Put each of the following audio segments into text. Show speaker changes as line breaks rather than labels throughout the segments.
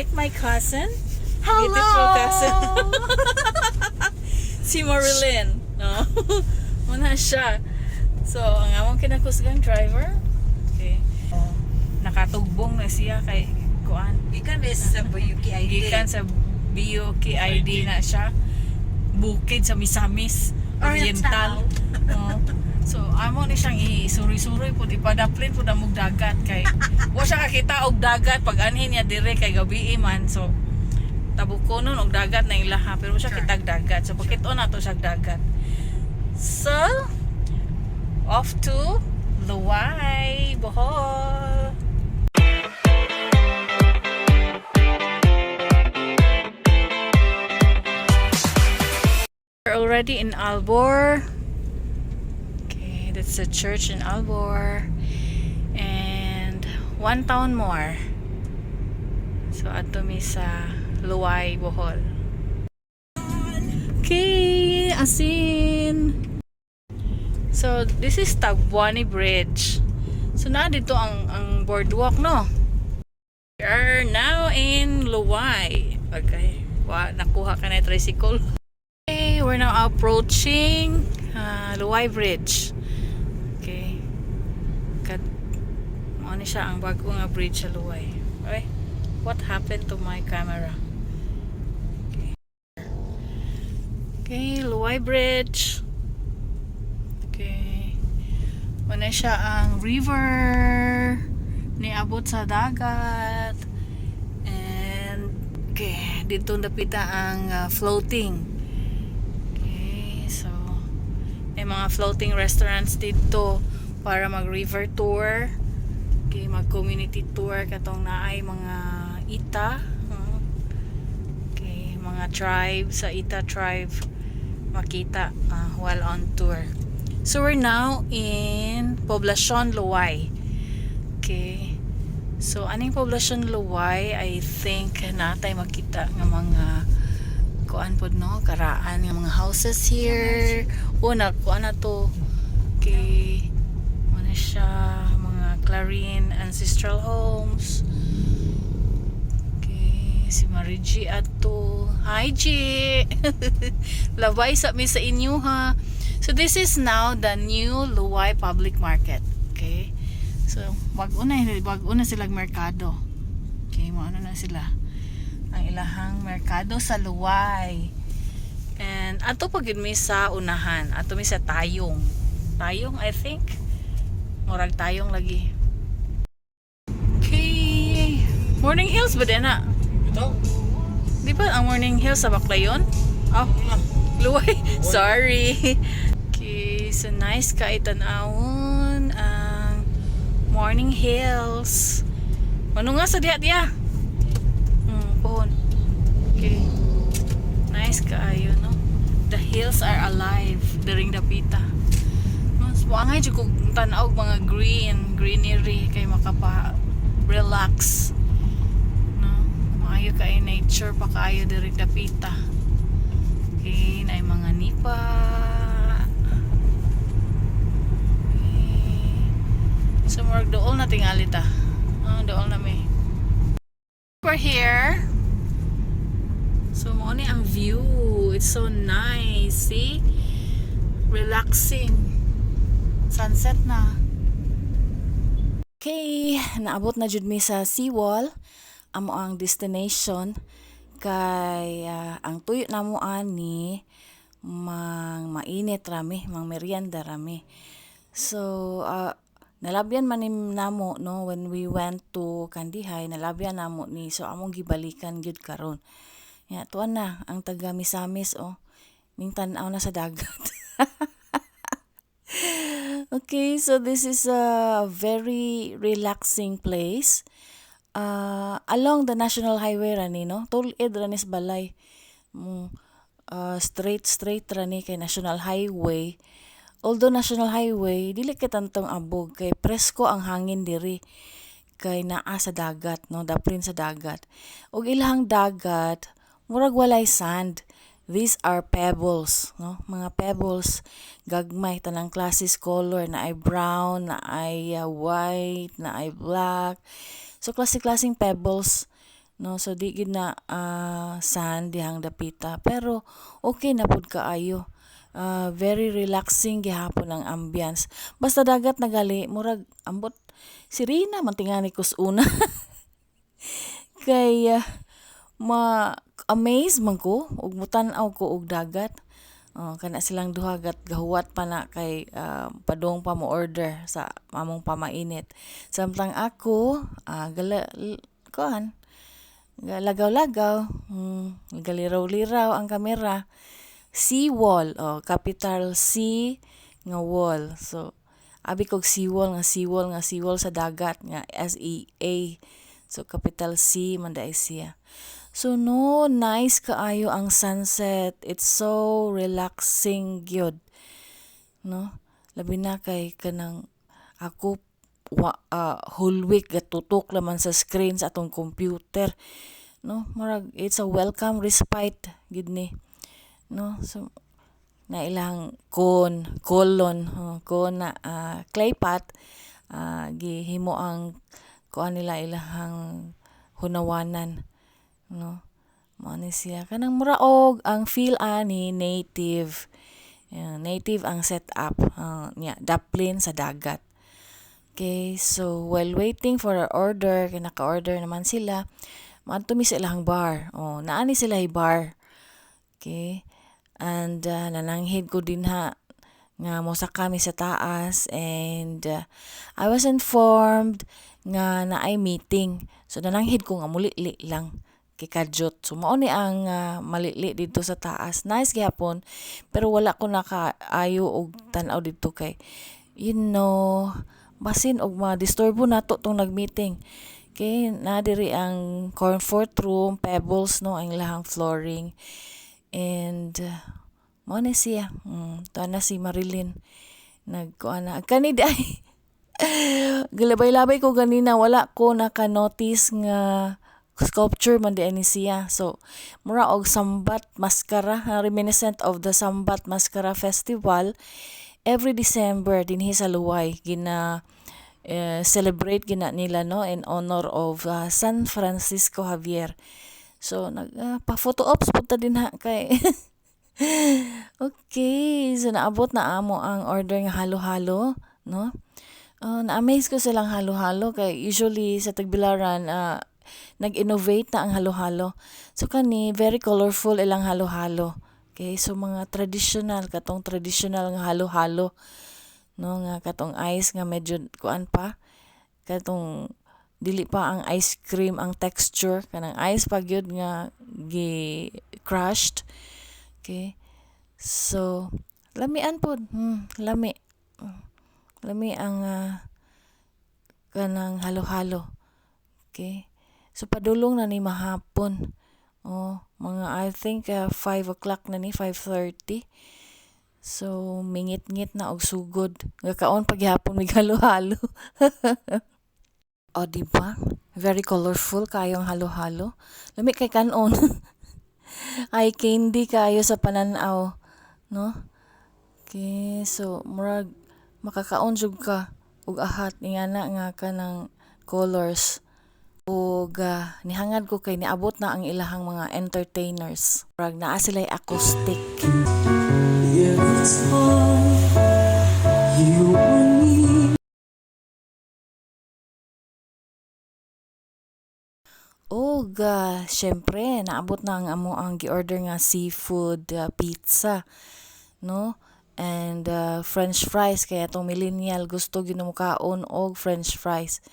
Meet my cousin.
Hello!
Beautiful cousin. Si Marilyn. No? Muna siya. So, ang among kinakusgang driver. Okay. Oh, nakatugbong na siya kay kuan.
Gikan is sa BUKID.
Gikan sa BUKID na siya. Bukid sa Misamis Oriental. Oo. So, amo ni siyang isuri-suri pud, ipadaplin pud amog dagat kay wa siya kakita og dagat pag anhin niya dire kay gabi man. So, tabukonon og dagat na ilaha pero wa siya kitag dagat. So, pakit-on nato siya og dagat. So, off to Luway, Bohol. We're already in Albor. Okay, that's the church in Albor. And one town more. So, adto mi sa Luway, Bohol. Okay, asin. So, this is Tagbuani Bridge. So, na dito ang boardwalk, no? We are now in Luway. Okay. Wa, nakuha ka na yung tricycle. Okay, we're now approaching Luway Bridge. Okay. Kat mao ni siya ang bago nga bridge sa Luway. Ay, what happened to my camera? Okay. Okay, Luway Bridge. Okay. Mao na siya ang river niabot sa dagat. And okay, dito dapita ang floating. Okay, so may mga floating restaurants dito para mag river tour. Okay, mag community tour katong naay mga Aeta. Huh? Okay, mga tribe sa Aeta tribe makita while on tour. So we're now in Poblacion Luway. Okay. So aning Poblacion Luway, I think natay makita nga mga kuan pod, no, karaan nga mga houses here. Una kuan na to. Okay. Ano siya, mga Clarin ancestral homes. Okay, si Marigi ato. Hi, G. Labay sa mi sa inyo ha. So this is now the new Luway Public Market. Okay. So bag-o na sila merkado. Okay, mo ano na sila. Ang ilahang merkado sa Luway. And ato pa gyud mi sa unahan. Ato mi sa Tayong. Tayong, I think. Murag Tayong lagi. Okay. Morning Hills ba din na?
Ito?
Di ba ang Morning Hills sa Baclayon? Oh, Luway. Sorry. Okay, so nice kay tan-awon ang Morning Hills. Mano nga sa diha diha? Pohon. Okay. Nice kaayo, no? The hills are alive during dapita. Mas buangay jud kog tan-aw og mga greenery kay makapa relax. No? Maayo kay nature pa kaayo diri dapita. Okay, na mga nipa. Okay. So murag dool na tingali ta. Ah, dool na mi. We're here. So mao ni ang view. It's so nice. See? Relaxing. Sunset na. Okay, naabot na jud mi sa seawall. Amo ang destination kay ang tuyo namo ani mang mainit rami, mang merienda rami. So, nalabyan man ni namo, no, when we went to Kandihay, nalabyan namo ni, so among gibalikan gyud karon. Ya, tuan na ang taga Misamis oh. Ning tan-aw na sa dagat. Okay, so this is a very relaxing place. Along the national highway rani, no? Tul-id ra ni sa balay. Straight straight ra ni kay national highway. Although national highway, dili kay tantong abog kay presko ang hangin diri kay naa sa dagat, no, daplin sa dagat. Ug ilahang dagat murag walay sand. These are pebbles, no, mga pebbles gagmay, tanang klases color, naay brown, naay white, naay black. So klase-klaseng pebbles. No, so di gid na sand dihang dapita, pero okay na pud kaayo. Very relaxing gihapon ang ambience. Basta dagat na gali, murag ambot sirena man tingali kus una. Kay ma amaze man ko ug motan-aw ko og dagat. Oh, kana silang duha gat gahuwat pa na kay padung pa mo order sa among pamainit. Samtang ako gala kuan lagaw-lagaw, galiraw-liraw ang kamera. Seawall, oh, capital C nga wall. So abi kog seawall nga seawall nga seawall sa dagat nga SEA. So capital C man diay siya. So no, nice kaayo ang sunset. It's so relaxing gyud. No? Labi na kay kanang ako wa, whole week gatutok laman sa screen sa atong computer. No, murag it's a welcome respite gid ni. No, so na ilang con colon, oh, con na clay pot, gihimo ang kuan nila, ilahang hunawanan, no. Mao ni siya kanang muraog ang feel ani native. Yeah, native ang setup niya, daplin sa dagat. Okay, so while waiting for our order, kay naka-order naman sila, maadto mi sa ilang bar. Oh, naa ni sila bar. Okay. And nananghid ko dinha nga mosaka mi sa taas and I was informed nga naay meeting. So nananghid ko nga mulili lang kay kadyot. So mao ni ang malili didto sa taas. Nice gihapon, pero wala ko nakaayo og tan-aw didto kay basin og ma-disturbo nato tong nag-meeting. Okay, na diri ang comfort room, pebbles no ang ilahang flooring. And mao ni siya. Tuwa na si Marilyn. Nagkuan na kani di ay. Galabay-labay ko ganina, wala ko naka-notice nga sculpture man di ni siya. So mura og Sambat Maskara, reminiscent of the Sambat Maskara Festival every December dinhi sa Loay, gina celebrate gina nila, no, in honor of San Francisco Javier. So nag pa photo ops punta dinha kay. Okay, so naabot na amo ang order nga halo-halo, no? Na-amaze ko silang halo-halo kay usually sa Tagbilaran nag-innovate na ang halo-halo. So kani very colorful ilang halo-halo. Okay, so mga traditional, katong traditional nga halo-halo, no, nga katong ice nga medyo kuan pa, katong dili pa ang ice cream ang texture, kanang ice pa gyud nga gi crushed. Okay. So lamian pod, lami. Lami ang kanang halo-halo. Okay. So padulong na ni mahapon. Oh, mga I think 5 o'clock na ni, 5:30. So mingit-ngit na og sugod. Gakaon pa gihapon mig halo-halo. O, di ba? Very colorful kaayo ang halo-halo. Lami kay kanon. Ay candy kaayo sa pananaw, no? Okay, so murag makakaon jud ka og ahat ingana nga kanang colors. Ug nihangad ko kay niabot na ang ilahang mga entertainers. Murag naa sila'y acoustic.
Every time you were near.
Ug syempre naabot na ang amo ang gi-order nga seafood pizza, no? And french fries kay atong millennial gusto gyud mokaon og french fries.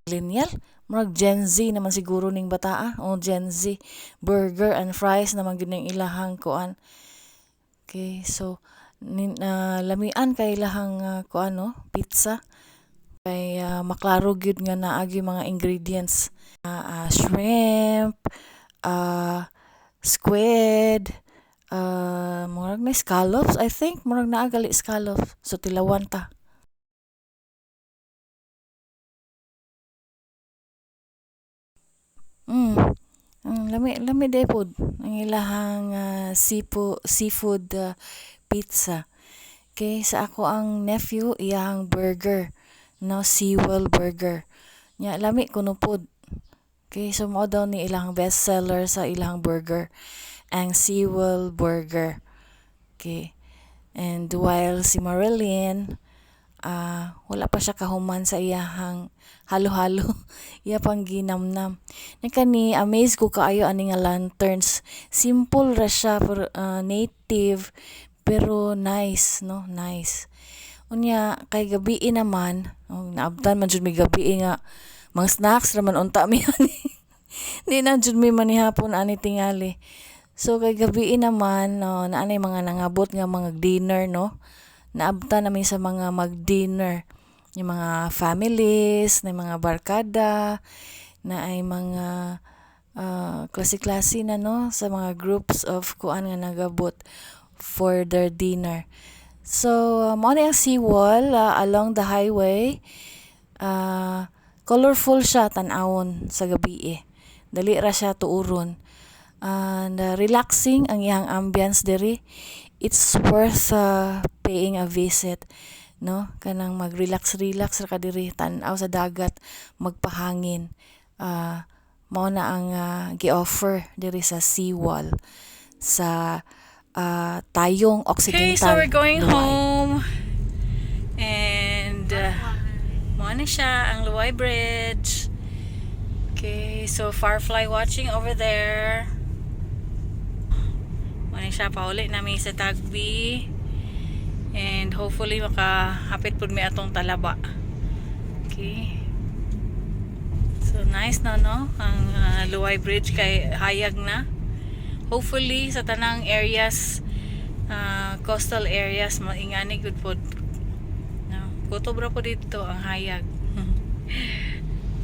Millennial? Murag Gen Z naman siguro ning bataa. O Gen Z. Burger and fries naman gyud ning ilahang kuan. Okay, so lamian kay ilahang kuan, no, pizza. Kay maklaro gyud nga naa gyud mga ingredients. Shrimp, squid, murag na scallops, I think. Murag naa gali scallops. So tilawan ta. Lami diay pod ang ilahang seafood pizza. Okay, sa ako ang nephew iyahang burger, no, Seawall burger. Nya lami kuno pod. Okay, so mao daw ni ilang best seller sa ilang burger, ang Seawall Burger. Okay. And while si Marilyn, wala pa siya kahuman sa iyahang halo-halo. Iya pang ginamnam. Na kani amaze ko kaayo ani nga lanterns. Simple ra siya pero native pero nice, no? Nice. Unya kay gabii naman, oh, naabtan man jud mi gabii nga mga snacks ra man unta mi ani. Di na jud mi manihapon ani tingali. So kay gabii naman, no, naanay mga nangabot nga mga dinner, no? Naabtan namin sa mga mag-dinner. Yung mga families, na mga barkada, na ay mga klase-klase na, no, sa mga groups of kuan nga nagabot for their dinner. So, mao ni ang seawall along the highway. Colorful siya tan-awon sa gabi eh. Dali ra siya tuuron. And relaxing ang iyang ambience diri. It's worth paying a visit, no? Kanang mag-relax relax ra ka diri, tan-aw sa dagat, magpahangin. Mao na ang gi-offer diri sa seawall sa Tayong Occidental.
Okay, so we're going
Loay.
Home. And mao na siya ang Loay Bridge. Okay, so firefly watching over there. Mao na siya, pauli namin sa Tagbi. And hopefully makahapit pud mi atong Talaba. Okay. So nice na, no? Ang Loay Bridge kay hayag na. Hopefully sa tanang areas, coastal areas, maingani gud pod, no? Kutob ra po dito ang hayag.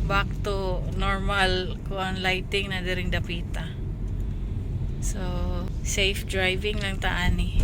Back to normal kuan lighting na diring dapita. So safe driving lang ta ani.